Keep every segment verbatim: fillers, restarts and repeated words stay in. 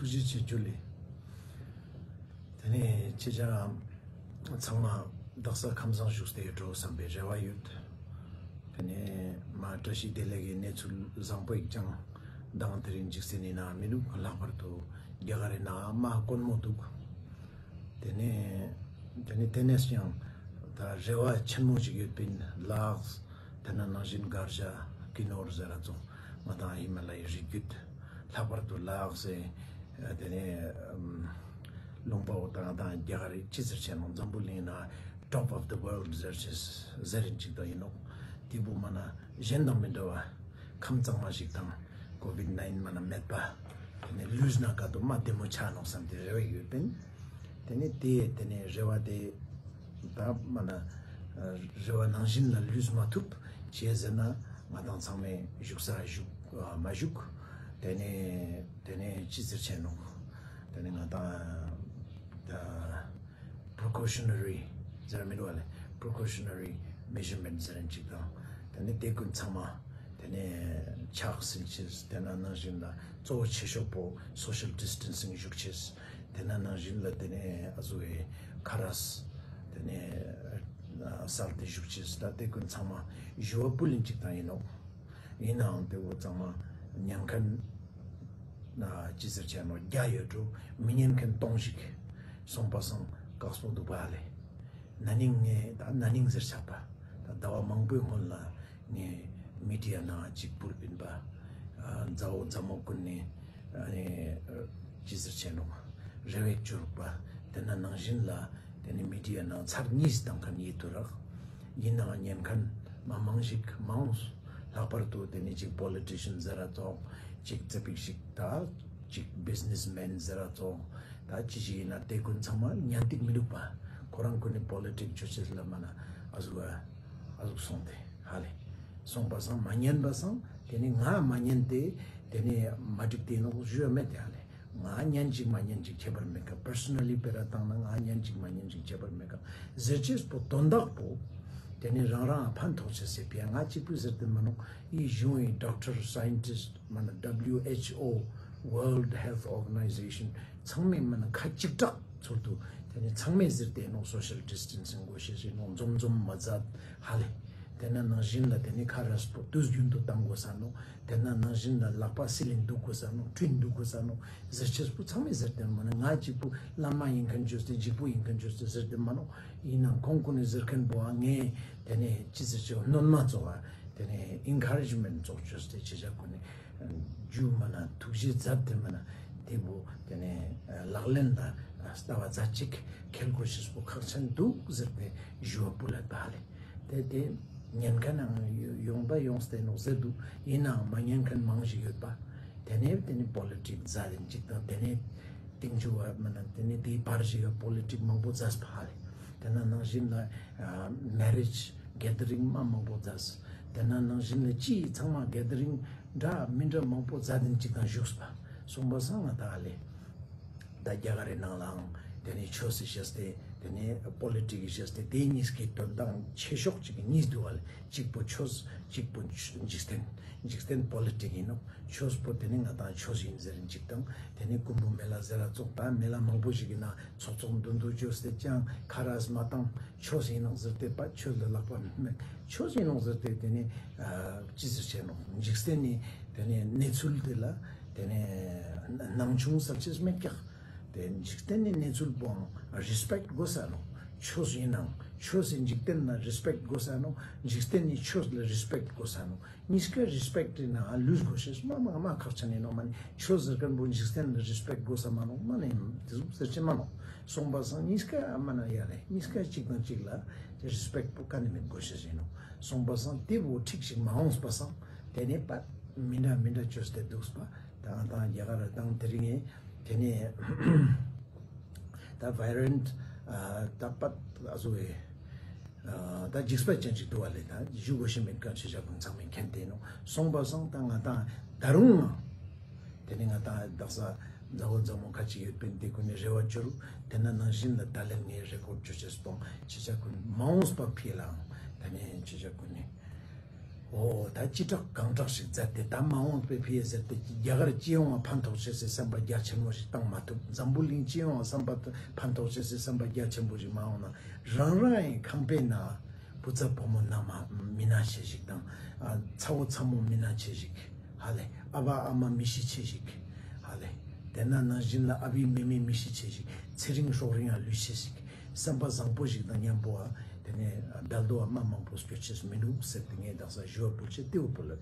ཐུགས་རྗེ་ཆེ་ཇུ་ལེ། ཏེ་ནེ་ཁྱེད་ཅག་ཚང་མ་དག་ས་ཁམས་བཟང་བཞུགས་ཏེ་ཡོད་འགྲོ་བསམ་པའི་རེ་བ་ཡོད། ཏེ་ནེ་མ་བཀྲ་ཤིས་བདེ་ལེགས་ཀྱི་གནས་ཚུལ་བཟང་པོ་ཞིག་ཀྱང་མདང་དེ་རིང་འཇིག་རྟེན་ནི་ནང་མི་འདུག། ལྷག་པར་དུ་རྒྱ་གར་རི་ནང་མ་དཀོན་མོ་འདུག། ཏེ་ནེ་ཏེ་ནེ་ཏེ་ནེ་ཡང་ད་རེ་བ་ཆེན་མོ་ཞིག་ཡོད་པིན། ལ་དྭགས་ཏེ་ན་ནང་བཞིན་གར་ཞ་ཀི་ནོར་ཟེར་ར་ཙོགས་ང་དང་ཧི་མ་ལ་ཡའི་རི་རྒྱུད། ལྷག་པར་དུ་ལ་དྭགས་སི་ཏེ་ནེ་ལུང་པ་བོ་དང་དང་རྒྱ་གར་རི་ཅི་ཟེར་ཆེན་མོ་འཛམ་བུ་གླིང་ན་top of the world ཟེར་ཆེས་ཟེར་རིན་ཅིག་དང་ཡིན་ནོག། ཏེ་བོ་མ་ན་གཞན་དང་མི་འདྲ་བ་ཁམས་གཙང་མ་ཞིག་དང་ཀོ་བིད་ནའིན་མ་ན་མེད་པ། ཏེ་ནེ་ལུས་ན་ཀ་ཏོ་མ་བདེ་མོ་ཆ་ནོག་བསམ་སྟེ་རེ་བ་ཡོད་པིན། ཏེ་ནེ་ཏེ་ཏེ་ནེ་རེ་བ་ཏེ་ད་མ་ན་རེ་བ་ནང་བཞིན་ལ་ལུས་མ་ཐུབ་ཅི་ཟེར་ན་ང་དང་ཚང་མའི་བཞུགས་ས་བཞུགས་མ་བཞུགས། ཏེ་ནེ་ཏེ་ནེ་ཅི་ཟེར་ཆེན་ནོག། ཏེ་ནེ་ང་དང་ད་precautionary ཟེར་མི་འདུག་པ་ལེ། precautionary measurement ཟེར་རིན་ཅིག་དང་ཏེ་ནེ་ཏེ་ཀུན་ཚང་མ་ཏེ་ནེ་ཕྱག་ཟིན་ཅེས། ཏེ་ན་ནང་བཞིན་ལ་གཙོ་བོ་ཆེ་ཤོས་པོ་social distancing བཞུགས་ཅེས། ཏེ་ན་ནང་བཞིན་ལ་ཏེ་ནེ་ཨ་ཟུག་གི་ཁ་རས་ཏེ་ནེ་སལ་ཏེ་བཞུགས་ཅེས། ད་ཏེ་ཀུན་ཚང་མ་ཞུ་བ་ཕུལ་ལིན་ཅིག་དང་ཡིན་ནོག། ཡིན་ནའང་ཏེ་བོ་ཚང་མ་ཉན་མཁན་ན་ཅི་ཟེར་ཆེན་ནོག་བརྒྱ་ཡོད་འགྲོ། མི་ཉན་མཁན་སྟོང་ཞིག་སོང་པ་སང་དཀགས་པོ་འདུག་པ་ལེ། ན་ནིང་ངས་ད་ན་ནིང་ཟེར་ཆག་པ་ད་ཟླ་བ་མང་པོའི་སྔོན་ལ་ངས་མི་ཌི་ཡ་ནང་ཅིག་ཕུལ་པིན་པ། ཨ་མཛའ་བོ་མཛའ་མོ་ཀུན་ནི་ཨ་ནི་ཅི་ཟེར་ཆེན་ནོག་རེ་བའི་ཅོ་རུག་པ། ཏེ་ན་ནང་བཞིན་ལ་ཏེ་ནེ་མི་ཌི་ཡ་ནང་ཚར་གཉིས་བཏང་མཁན་ཡིད་དུ་རག། ཡིན་ནའང་ཉན་མཁན་མ་མང་ཞིག་མ་འོངས། ལྷག་པར་དུ་ཏེ་ནེ་ཅིག་པོ་ལི་ཊི་ཤན་ཟེར་ར་ཙོགས་ཅིག་ཙ་པིག་ཞིག་ད་ཅིག་བི་ཛི་ནེས་མེན་ཟེར་ར་ཙོགས་ད་ཅི་ཞིག་ཡིན་ན་ཏེ་ཀུན་ཚང་མ་ཉན་ཏིག་མི་འདུག་པ། ཁོ་རང་ཀུན་ནི་པོ་ལི་ཊིག་ཅོ་ཅེས་ལ་མ་ན་ཨ་ཟུག་ཨ་ཨ་ཟུག་སོང་སྟེ་ཧ་ལེ། སོང་པ་སང་མ་ཉན་པ་སང་ཏེ་ནེ་ང་མ་ཉན་ཏེ་ཏེ་ནེ་མ་འགྲིག་ཏེ་ནོག་ཞུ་ཡ་མེད་དེ་ཧ་ལེ། ང་ཉན་ཅིག་མ་ཉན་ཅིག་ཁྱད་པར་མེད་ཀ། པར་སོ་ན་ལི་སྤེ་ར་བཏང་ན་ང་ཉན་ཅིག་མ་ཉན་ཅིག་ཁྱད་པར་མེད་ཀ། ཟེར་ཅེས་པོ་དོན་དག་པོ་ཏེ་ནེ་རང་རང་ཕན་ཐོགས་ཅེས་སི་ཕི་ཡ་ང་གཅིག་པུས་ཟེར་ཏེ་མ་ནོག། ཡི་གཞུང་ངི་ཌོག་ཊར་སའིན་ཊིསྟ་མ་ན་ཌབ་ལིའུ་ཨེཆ་ཨོ་World Health Organization ཚང་མས་མ་ན་ཁ་གཅིག་གྲགས་ཚུལ་དུ་ཏེ་ནེ་ཚང་མས་ཟེར་ཏེ་ནོག་སོ་ཤལ་ཌིས་ཊེན་སིང་དགོས་ཤེས་ཡིན་ནོག། འཛོམས་འཛོམས་མ་མཛད་ཧ་ལེ། ཏེ་ན་ནང་བཞིན་ལ་ཏེ་ནེ་ཁ་རས་པོ་དུས་རྒྱུན་དུ་བཏང་དགོས་ས་ནོག། ཏེ་ན་ནང་བཞིན་ལ་ལག་པ་སིལ་ལིན་འདུག་དགོས་ས་ནོག། བཀྲུན་འདུག་དགོས་ས་ནོག་ཟེར་ཅེས་པོ་ཚང་མས་ཟེར་ཏེ་མ་ན་ང་གཅིག་པུ་བླ་མ་ཡིན་མཁན་བཅོས་ཏེ་འཇིགས་པོ་ཡིན་མཁན་བཅོས་ཏེ་ཟེར་ཏེ་མ་ནོག། ཡིན་ནའང་ཁོང་ཀུན་ནི་ཟེར་མཁན་པོ་ཨ་ངས་ཏེ་ནེ་ཅི་ཟེར་ཅེས་སྣོན་མ་ཙོགས་ཨ་ཏེ་ནེ་ཨིན་ཁ་རེཇ་མེན་ཊ་ཙོགས་བཅོས་ཏེ་ཅི་བྱ་ཀུན་ནི་རྒྱུ་མ་ན་ཐུགས་རྗེ་མཛད་དེ་མ་ན་ཏེ་བོ་ཏེ་ནེ་ལག་ལེན་ལ་ལྟ་བ་མཛད་ཅིག་ཁེལ་དགོས་ཤེས་པོ་ཁག་ཆེན་འདུག་ཟེར་ཏེ་ཞུ་བ་ཕུལ་ལད་པ་ཧ་ལེ། ཏེ་ཏེ་ཉན་མཁན་ནང་ཡོང་ད་ཡོངས་ཏེ་ནོག་ཟེར་འདུག། ཡིན་ནའང་མ་ཉན་མཁན་མང་ཞིག་ཡོད་པ། ཏེ་ནེ་ཏེ་ནེ་པོ་ལི་ཊིག་མཛད་དེ་ཅིག་དང་ཏེ་ནེ་ཏིང་ཅུ་བ་མ་ན་ཏེ་ནེ་ཏེའི་བར་ཞིག་ག་པོ་ལི་ཊིག་མང་པོ་མཛད་པ་ཧ་ལེ། ཏེ་ན་ནང་བཞིན་ལ་མེ་རེཇ་གེ་དར་རིང་མ་མང་པོ་མཛད། ཏེ་ན་ནང་བཞིན་ལ་ཅི་ཚང་མ་གེ་དར་རིང་འདྲ་མི་འདྲ་མང་པོ་མཛད་དེ་ཅིག་དང་བཞུགས་པ། སོང་པ་སང་ང་ད་ཧ་ལེ། ད་རྒྱ་གར་རི་ནང་ལའང་ཏེ་ནེ་ཆོས་སི་བཤད་དེ་ཏེ་ནེ་པོ་ལི་ཊིག་གི་བཤད་དེ་ཏེ་གཉིས་ཀྱི་དོན་དག་ཆེ་ཤོས་ཅིག་གཉིས་འདུག་པ་ལེ། གཅིག་པོ་ཆོས་གཅིག་པོ་འཇིག་རྟེན། འཇིག་རྟེན་པོ་ལི་ཊིག་ཡིན་ནོག། ཆོས་པོ་ཏེ་ནེ་ང་དང་ཆོས་ཡིན་ཟེར་ཅིག་དང་ཏེ་ནེ་ཀུམ་བུ་མེ་ལ་ཟེར་ར་ཙོགས་ད་མེ་ལ་མང་པོ་ཞིག་གི་ནང་ཚོགས་ཚོགས་འདུ་འདུ་བཅོས་ཏེ་ཅང་ཁ་རས་མ་བཏང་། ཆོས་ཡིན་ནོག་ཟེར་ཏེ་པ་ཆོས་ལ་ལག་པ་མེད། ཆོས་ཡིན་ནོག་ཟེར་ཏེ་ཏེ་ནེ་ཨ་ཅི་ཟེར་ཆེན་ནོག། འཇིག་རྟེན་ནི་ཏེ་ནེ་གནས་ཚུལ་དེ་ལ་ཏེ་ནེ་སྣང་ཆུང་ཟེར་ཅེས་མེད་ཀྱག། ཏེ་འཇིག་རྟེན་ནི་གནས་ཚུལ་པོའང་རི་སྤེཀྚ་དགོས་ས་ནོག། ཆོས་ཡིན་ནའང་ཆོས་སི་འཇིག་རྟེན་ལ་རི་སྤེཀྚ་དགོས་ས་ནོག། འཇིག་རྟེན་ནི་ཆོས་ལ་རི་སྤེཀྚ་དགོས་ས་ནོག། གཉིས་ཀ་རི་སྤེཀྚ་ཡིན་ན་ལུས་དགོས་ཤེས་མ་མ་མ་ཁག་ཆེན་ཡིན་ནོག། མ་ནི་ཆོས་ཟེར་མཁན་པོ་འཇིག་རྟེན་ལ་རི་སྤེཀྚ་དགོས་ས་མ་ནོག། མ་ནི་དེ་ཟུག་ཟེར་ཅེས་མ་ནོག། སོང་པ་སང་གཉིས་ཀ་མ་ན་ཡ་ལེ་གཉིས་ཀ་གཅིག་དང་གཅིག་ལ་རི་སྤེཀྚ་པོ་ག་ནི་མེད་དགོས་ཤེས་ཡིན་ནོག། སོང་པ་སང་དེ་བོ་ཁྲིག་ཞིག་མ་འོངས་པ་སང་ཏེ་ནེ་པ་མི་འདྲ་མི་འདྲ་བཅོས་ཏེ་འདུག་པ། ད་ང་དང་རྒྱ་གར་དང་དེ་རིང་ངས་ཏེ་ནེ་ད་ཝའི་རེནྜ་ཨ་ད་པ་ཨ་ཟུ་བའི་ཨ་ད་འཇིགས་པ་ཅན་ཅིག་འདུག་པ་ལེ། ད་ཞུ་དགོས་ཤེས་མེད་ཀ་ཆེ་ཆ་ཀུན་ཚང་མས་མཁྱེན་ཏེ་ནོག། སོང་པ་སང་ད་ང་དང་ད་རུང་ང་ཏེ་ནེ་ང་དང་དག་ས་མཛའ་བོ་མཛའ་མོ་ཁ་ཅིག་ཡོད་པིན། ཏེ་ཀུན་ནི་རེ་བ་བཅོལ། ཏེ་ན་ནང་བཞིན་ལ་ད་ལན་ངས་རེ་ཀོཌ་བཅོ་ཅེས་སྤོང་ཆེ་ཆ་ཀུན་མ་འོངས་པ་ཕི་ལའང་ཏེ་ནེ་ཆེ་ཆ་ཀུན་ནི་ འོ་ད་ཅི་དྲག་གང་དྲག་ཞིག་མཛད་དེ་ད་མ་འོངས་པའི་ཕི་ཡ་ཟེར་ཏེ་རྒྱ་གར་སྤྱི་ཡོངས་ལ་ཕན་ཐོགས་ཆེ་སའི་བསམ་པ་རྒྱ་ཆེན་མོ་ཞིག་བཏང་མ་ཐུབ། འཛམ་བུ་གླིང་སྤྱི་ཡོངས་ལ་བསམ་པ་ཕན་ཐོགས་ཆེ་སའི་བསམ་པ་རྒྱ་ཆེན་པོ་ཞིག་མ་འོངས་ན་རང་རང་ཡི་ཁང་པའི་ནང་བུ་ཚ་བུ་མོ་ན་མ་མི་ན་ཆེ་ཞིག་དང་ཨ་ཚ་བོ་ཚ་མོ་མི་ན་ཆེ་ཞིག་ཧ་ལེ། ཨ་བ་ཨ་མ་མི་ཤི་ཆེ་ཞིག་ཧ་ལེ། དེ་ན་ནང་བཞིན་ལ་ཨ་བི་མེ་མེ་མི་ཤི་ཆེ་ཞིག་ཚེ་རིང་སྲོག་རིང་ཡང་ལུས་ཆེ་ཞིག་བསམ་པ་བཟང་པོ་ཞིག་དང་མཉམ་པོ་ཨ་དེ་ནས་བདལ་དོ་ཨ་མ་མང་པོ་སྐྱོ་ཆེས་མི་འདུག་ཟེར་ཏེ་ངས་དག་ས་ཞུ་བ་བུ་ཆེ་ཏེའུ་བུ་ལ།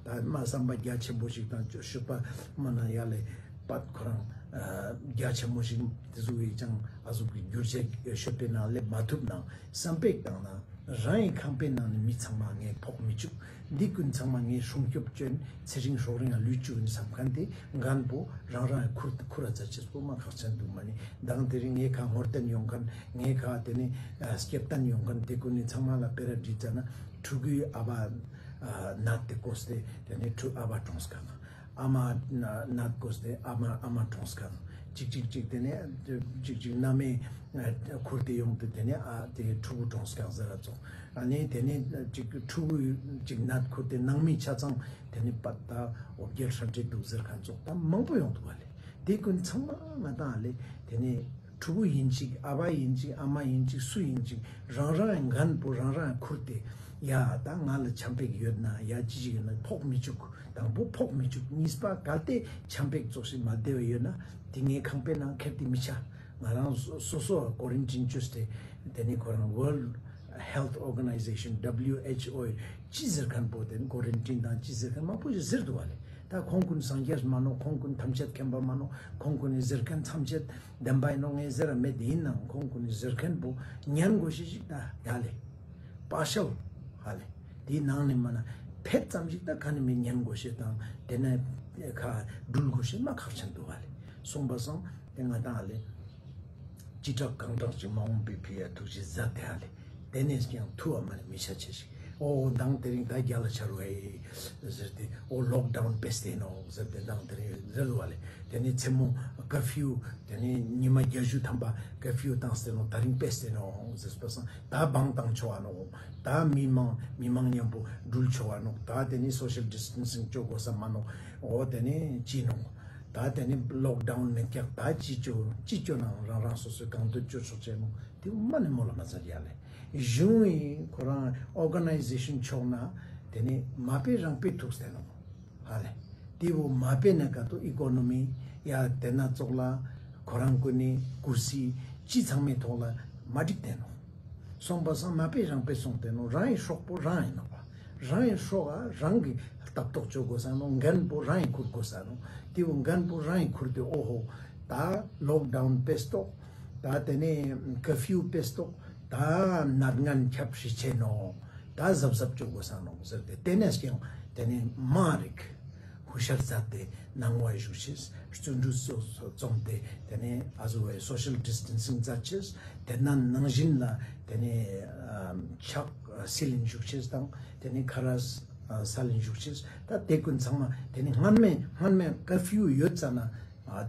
ད་མ་བསམ་པ་རྒྱ་ཆེན་པོ་ཞིག་དང་ཅོ་ཤོད་པ་མ་ན་ཡ་ལེ་པད་ཁོ་རང་ཨ་རྒྱ་ཆེན་མོ་ཞིག་དེ་ཟུག་ཡིག་ཅང་ཨ་ཟུག་གི་འགྱུར་བྱེད་ཤོད་པའི་ནང་སླེབས་མ་ཐུབ་ནང་བསམ་པའི་བཏང་ན་རང་ཡི་ཁང་པའི་ནང་ནས་མི་ཚང་མ་ངས་ཕོག་མི་བཅུག་འདི་ཀུན་ཚང་མ་ངས་སྲུང་སྐྱོབ་བཅོན་ཚེ་རིང་སྲོག་རིང་ལ་ལུས་བཅུག་ཡིན་བསམ་མཁན་དེ་འགན་པོ་རང་རང་ཁུར་ཁུར་ར་ཛ་ཆེས་པོ་མ་ཁག་ཆེན་འདུག་མ་ནི་མདང་དེ་རིང་ངའི་ཁ་ངོར་བསྟན་ཡོང་མཁན་ངའི་ཁ་དེ་ནི་ཨ་སྐྱེབ་བསྟན་ཡོང་མཁན་དེ་ཀུན་ནི་ཚང་མ་ལ་སྤེ་ར་བྲིས་ཙ་ན་ཕྲུ་གུའི་ཨ་བ་ཨ་ནད་དེ་བཀོས་ཏེ་དེ་ནི་ཕྲུ་ཨ་བ་གྲོངས་ཀ་ན། ཨ་མ་ནད་བཀོས་ཏེ་ཨ་མ་ཨ་མ་གྲོངས་ཁན། ཅིག་ཅིག་ཅིག་དེ་ནས་ཅིག་ཅིག་མནའ་མས་ཁུར་ཏེ་ཡོང་སྟེ་དེ་ནས་ཨ་དེ་ཕྲུ་གུ་གྲོངས་ཁན་ཟེར་ར་ཙོགས། ཨ་ནི་དེ་ནས་ཅིག་ཕྲུ་གུ་ཅིག་ནད་ཁུར་ཏེ་ནང་མི་ཆ་ཚང་དེ་ནས་པད་ད་འོ་བརྒྱལ་ཧྲ་འདྲེ་འདུག་ཟེར་ཁན་ཙོགས་ད་མང་པོ་ཡོང་འདུག་ག་ལེ། དེ་ཀུན་ཚང་མ་ང་དང་ཨ་ལེ་དེ་ནས། ཕྲུ་གུ་ཡིན་ཅིག་ཨ་བ་ཡིན་ཅིག་ཨ་མ་ཡིན་ཅིག་སུ་ཡིན་ཅིག་རང་རང་འགན་པོ་རང་རང་ཁུར་ཏེ་ཡ་ད་ང་ལ་ཆམ་པེག་ཡོད་ན་ཡ་ཅི་ཅིག་ཡོད་ན་ཕོག་མི་བཅུག་དང་པོ་ཕོག་མི་བཅུག་གཉིས་པ་གལ་ཏེ་ཆམ་པེག་ཙོགས་ཤིག་མ་བདེ་བ་ཡོད་ན་དེ་ངའི་ཁང་པའི་ནང་ཁྱེར་ཏེ་མི་ཆ། ང་རང་སོ་སོ་ཀོ་རན་ཊིན་བཅོས་ཏེ་དེ་ནི་ཁོ་རང་World Health Organization W H O ཅི་ཟེར་ཁན་པོ་དེ་ནི་ཀོ་རན་ཊིན་དང་ཅི་ཟེར་ཁན་མང་པོ་ཞིག་ཟེར་འདུག་བ་ལེ། ད་ཁོང་ཀུན་སངས་རྒྱས་མ་ནོག་ཁོང་ཀུན་ཐམས་ཅད་མཁྱེན་པ་མ་ནོག་ཁོང་ཀུན་ནི་ཟེར་ཁན་ཐམས་ཅད་བདེན་པ་ཡིན་ནོག་ངས་ཟེར་ར་མེད་དེ་ཡིན་ནའང་ཁོང་ཀུན་ནི་ཟེར་ཁན་པོ་ཉན་དགོས་ཤེས་ཤིག་ད་ཡ་ལེ། པ་ཤལ་ཧ་ལེ། དེའི་ནང་ནས་མ་ན་ཕེབས་ཙམ་ཞིག་ད་ག་ནས་མི་ཉན་དགོས་ཤེས་དང་དེ་ནས་ཁ་འགྲུལ་དགོས་ཤེས་མ་ཁག་ཆེན་འདུག་ཧ་ལེ། སོང་པ་སང་དེ་ང་དང་ཧ་ལེ། ཅི་དྲག་གང་དྲག་ཅིག་མ་འོངས་པའི་ཕི་ཡ་ཐུགས་རྗེ་མཛད་དེ་ཧ་ལེ། དེ་ནས་ཀྱང་ཐུ་བ་མ་ནི་མི་ཆ་ཆེ་ཞིག་འོ་མདང་དེ་རིང་ད་རྒྱ་ལ་ཆ་རུ་ཨེ་ཟེར་ཏེ་འོ་ལོག་ཌའུན་ཕེས་ཏེ་ནོག་ཟེར་ཏེ་མདང་དེ་རིང་ཟེར་བ་ལེ། དེ་ནས་མཚན་མོ་ཀར་ཕིའུ་དེ་ནས་ཉི་མ་བརྒྱད་ཅུ་ཐམ་པ་ཀར་ཕིའུ་བཏང་སྟེ་ནོག་ད་རིང་ཕེས་ཏེ་ནོག་ཟེར་པ་སང་ད་བང་བཏང་ཆོག་ག་ནོག་ད་མི་མང་མི་མང་མཉམ་པོ་འགྲུལ་ཆོག་ག་ནོག་ད་དེ་ནས་སོ་ཤལ་ཌིས་ཊན་སིང་ཅོ་དགོས་ས་མ་ནོག་འོ་དེ་ནས་ཅི་ནོག་ད་དེ་ནི་ལོག་ཌའུན་མེད་ཀྱག་ད་ཅི་ཅོ་ཅི་ཅོ་ནའང་རང་རང་སོ་སོའི་གང་འདོད་ཅོ་ཆོག་ཅེས་ནོག་དེ་མ་ནི་མོལ་ལ་མ་ཚར་ཡ་ལེ། གཞུང་ཡིན་ཁོ་རང་ཨོར་ག་ནའི་ཟེ་ཤན་ཕྱོགས་ན་དེ་ནི་མ་པའི་རང་པའི་ཐུགས་སྟེ་ནོག་ཧ་ལེ། དེ་བོ་མ་པའི་ནི་ག་ཏོ་ཨི་ཀོ་ནོ་མི་ཡ་དེ་ན་ཙོགས་ལ་ཁོ་རང་ཀུན་ནི་ཀུར་སི་ཅི་ཚང་མའི་ཐོག་ལ་མ་འགྲིག་སྟེ་ནོག་སོང་པ་སང་མ་པའི་རང་པའི་སོང་སྟེ་ནོག་རང་ཡི་སྲོག་པོ་རང་ཡིན་ནོག་པ། རང་ཡི་སྲོག་ཨ་རང་གི་ལྟ་རྟོག་ཅོ་དགོས་ས་ནོག་འགན་པོ་རང་ཡི་ཁུར་དགོས་ས་ནོག་དེ་བོ་འགན་པོ་རང་ཡི་ཁུར་ཏེ་འོ་ཧོ་ད་ལོག་ཌའུན་ཕེས་ཏོག་ད་དེ་ནས་ཀར་ཕིའུ་ཕེས་ཏོག་ད་ནད་ངན་ཁྱབ་ཧྲི་ཆེ་ནོག་ད་གཟབ་གཟབ་ཅོ་དགོས་ས་ནོག་ཟེར་ཏེ་དེ་ནས་ཀྱང་དེ་ནས་མ་རིག་ཧུ་ཤར་མཛད་དེ་ནང་བ་བཞུགས་ཤེས། བརྩོན་འགྲུས་རྩོམ་སྟེ་དེ་ནས་ཨ་ཟུ་བའི་སོ་ཤལ་ཌིས་ཊན་སིང་མཛད་ཤེས། དེ་ན་ནང་བཞིན་ལ་དེ་ནས་ཕྱག་སིལ་ལིན་བཞུགས་ཤེས་དང་དེ་ནས་ཁ་ར་ས་ལིན་བཞུགས་ཤེས། ད་དེ་ཀུན་ཚང་མ་དེ་ནས་སྔན་མེ་སྔན་མེ་ཀར་ཕིའུ་ཡོད་ཙ་ན་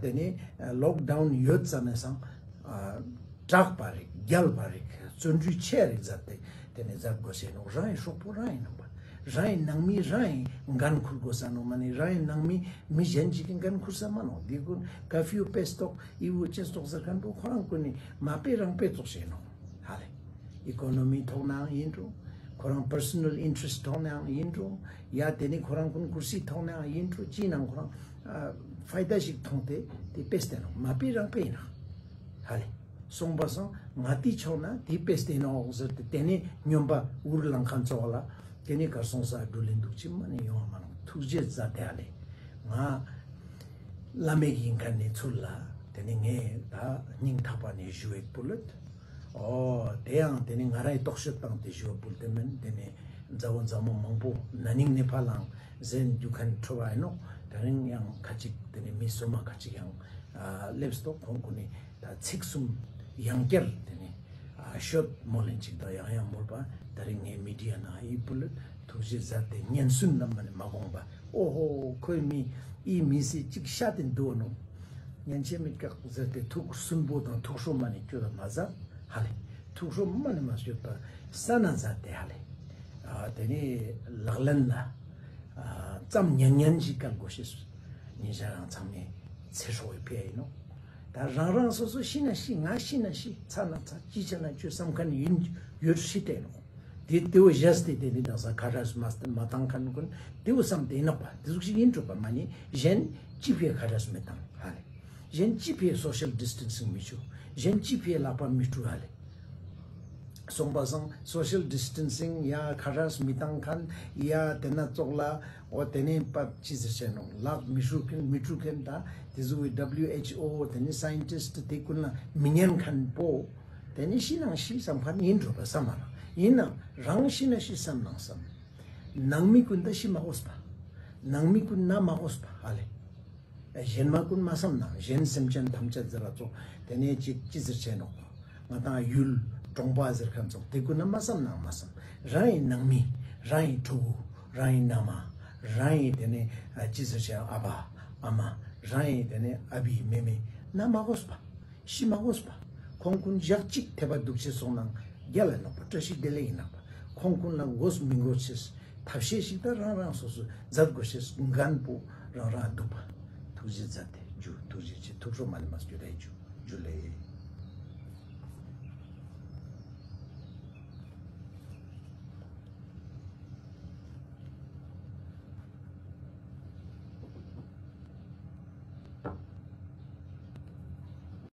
དེ་ནས་ལོག་ཌའུན་ཡོད་ཙ་ན་སང་དྲག་པ་རིག་རྒྱལ་བ་རིག་བརྩོན་འགྲུས་ཆེ་རིག་མཛད་དེ་དེ་ནས་མཛད་དགོས་ཤེས་ནོག་རང་ཡི་སྲོག་པོ་རང་ཡིན་ནོག་པ། རང་ཡི་ནང་མི་རང་ཡི་འགན་ཁུར་དགོས་ས་ནོག་མ་ནི་རང་ཡི་ནང་མི་མི་གཞན་ཅིག་གི་འགན་ཁུར་ས་མ་ནོག་དེ་ཀུན་ཀར་ཕིའུ་ཕེས་ཏོག་ཨི་བོ་ཅེས་ཏོག་ཟེར་མཁན་པོ་ཁོ་རང་ཀུན་ནི་མ་པའི་རང་པའི་ཙོགས་ཤེས་ནོག་ཧ་ལེ། ཨི་ཀོ་ནོ་མི་ཐོག་ནའང་ཡིན་འགྲོ། ཁོ་རང་པར་སོ་ནལ་ཨིན་ཊ་རེ་སི་ཊ་ཐོག་ནའང་ཡིན་འགྲོ། ཡ་དེ་ནི་ཁོ་རང་ཀུན་ཀུར་སི་ཐོག་ནའང་ཡིན་འགྲོ་ཅི་ནང་ཁོ་རང་ཕའི་ད་ཞིག་མཐོང་སྟེ་དེ་ཕེས་ཏེ་ནོག་མ་པའི་རང་པའི་ཡིན་ནོག་ཧ་ལེ། སོང་པ་སང་ང་ཏི་ཆོག་ན་དེ་ཕེས་ཏེ་ནོག་ཟེར་ཏེ་དེ་ནི་སྨྱོན་པ་འུར་ལངས་མཁན་ཚོགས་ལ་དེ་ནི་གར་སོང་ས་འགྲུལ་ལེན་འདུག་ཅི་མ་ནི་ཡོང་བ་མ་ནོག་ཐུགས་རྗེ་མཛད་དེ་ཧ་ལེ། ང་བླ་མེད་ཡིན་མཁན་ནི་ཚུལ་ལ་དེ་ནི་ངས་ད་སྙིང་ཐག་པ་ནས་ཞུ་བའི་ཕུལ་ལོད། ཨོ་དེ་ཡང་དེ་ནི་ང་རའི་རྟོག་དཔྱོད་བཏང་སྟེ་ཞུ་བའི་ཕུལ་ཏེ་མིན། དེ་ནི་མཛའ་བོ་མཛའ་མོ་མང་པོ་ན་ནིང་ནེ་ཕ་ལའང་ཟེར་རྒྱུ་མཁན་འཕྲོ་བ་ཡིན་ནོག་དེ་རིང་ཡང་ཁ་ཅིག་དེ་ནི་མི་སོ་མ་ཁ་ཅིག་ཡང་ཨ་སླེབས་ཏོག་ཁོང་ཀུན་ནི་ད་ཚིག་གསུམ་ཡང་བསྐྱར་དེ་ནི་ཨ་ཤོད་མོལ་ལེན་ཅིག་དང་ཡང་ཡང་མོལ་པ་ད་རིང་ངའི་མི་ཌི་ཡ་ནང་ཨི་ཕུལ་ལོད། ཐུགས་རྗེ་མཛད་དེ་སྙན་སུན་ལམ་མ་ནི་མ་དགོངས་པ། ཨོ་ཧོ་ཁོའི་མི་ཨི་མི་སི་ཅིག་ཤ་དེ་འདུག་ནོག་ཉན་ཆེ་མི་ཀག་ཟེར་ཏེ་ཐུགས་སུན་པོ་དང་ཐུགས་ཁྲོ་མ་ནི་སྐྱོད་མ་མཛད་ཧ་ལེ། ཐུགས་ཁྲོ་མ་ནི་མ་སྐྱོད་པ་ས་ན་མཛད་དེ་ཧ་ལེ། ཨ་དེ་ནི་ལག་ལེན་ལ་ཨ་ཙམ་ཉན་ཉན་ཞིག་བཀལ་དགོས་ཤེས་ཉེ་ཞ་རང་ཚང་མའི་ཚེ་སྲོག་གི་ཕི་ཡ་ཡིན་ནོག། ད་རང་རང་སོ་སོ་ཤི་ན་ཤི། ང་ཤི་ན་ཤི། ཚ་ན་ཚ། ཅི་ཆ་ན་ཆོས་བསམ་མཁན་ཡིན་ཡོད་ཤི་ཏེ་ནོག། དེ་དེ་བོ་བཞག་སྟེ་དེ་ནི་དང་ས་ཁ་ཧྲས་མ་མ་བཏང་མཁན་ཀུན་དེ་བོ་བསམ་སྟེ་ཡིན་ནོག་པ། དེ་ཟུག་ཞིག་ཡིན་འགྲོ་བ་མ་ནི་གཞན་ཅི་ཕི་ཡ་ཁ་ཧྲས་མི་བཏང་ཧ་ལེ། གཞན་ཅི་ཕི་ཡ་སོ་ཤལ་ཌིས་ཊན་སིང་མི་བཅུ། གཞན་ཅི་ཕི་ཡ་ལག་པ་མི་བཀྲུ་ཧ་ལེ། སོང་པ་སང་སོ་ཤལ་ཌིས་ཊན་སིང་ཡ་ཁ་ཧྲས་མི་བཏང་མཁན་ཡ་དེ་ན་ཙོགས་ལ་འོ་དེ་ནི་པ་ཅི་ཟེར་ཆ་ནོག། ལག་མི་བཀྲུ་མཁན་མི་བཀྲུ་མཁན་ད་དེ་ཟུག་གི་ཌབ་ལིའུ་ཨེཆ་ཨོ་དེ་ནི་སའིན་ཊིསྟ་དེ་ཀུན་ལ་མི་ཉན་མཁན་པོ་དེ་ནི་ཤི་ནང་ཤི་བསམ་མཁན་ཡིན་འགྲོ་བ་བསམ་མ་རང་ཡིན་ནང་རང་ཤི་ན་ཤི་བསམ་ནང་བསམ། ནང་མི་ཀུན་ད་ཤི་མ་དགོས་པ། ནང་མི་ཀུན་ན་མ་དགོས་པ་ཧ་ལེ། གཞན་མ་ཀུན་མ་བསམ་ནང་། གཞན་སེམས་ཅན་ཐམས་ཅད་ཟེར་ར་ཙོགས་དེ་ནས་ཅིག་ཅི་ཟེར་ཆ་ནོག། ང་དང་ཡུལ་གྲོང་པ་ཟེར་མཁན་ཙོགས་དེ་ཀུན་ན་མ་བསམ་ནང་མ་བསམ། རང་ཡི་ནང་མི། རང་ཡི་ཕྲུ་གུ། རང་ཡི་མནའ་མ། རང་ཡི་དེ་ནས་ཨ་ཅི་ཟེར་ཆ་ཨ་ཕ་ཨ་མ། རང་ཡི་དེ་ནས་ཨ་བི་མེ་མེ་ན་མ་དགོས་པ། ཤི་མ་དགོས་པ། ཁོང་ཀུན་ཞག་གཅིག་ཐེ་བ་འདུག་ཅེས་སོང་ནང་རྒྱལ་ལ་ནོག་པ། བཀྲ་ཤིས་བདེ་ལེགས་ཡིན་ནོག་པ། ཁོང་ཀུན་ལ་དགོས་མི་དགོས་ཅེས་ཐབས་ཤེས་ཤིག་ད་རང་རང་སོ་སོ་མཛད་དགོས་ཤེས་འགན་པོ་རང་རང་འདུག་པ། ཐུགས་རྗེ་མཛད་དེ་ཇུ། ཐུགས་རྗེ་ཆེ། ཐུགས་སྲོག་མ་ལེན་མ་སྐྱོད་དེ་ཇུ། ཇུ་ལེ།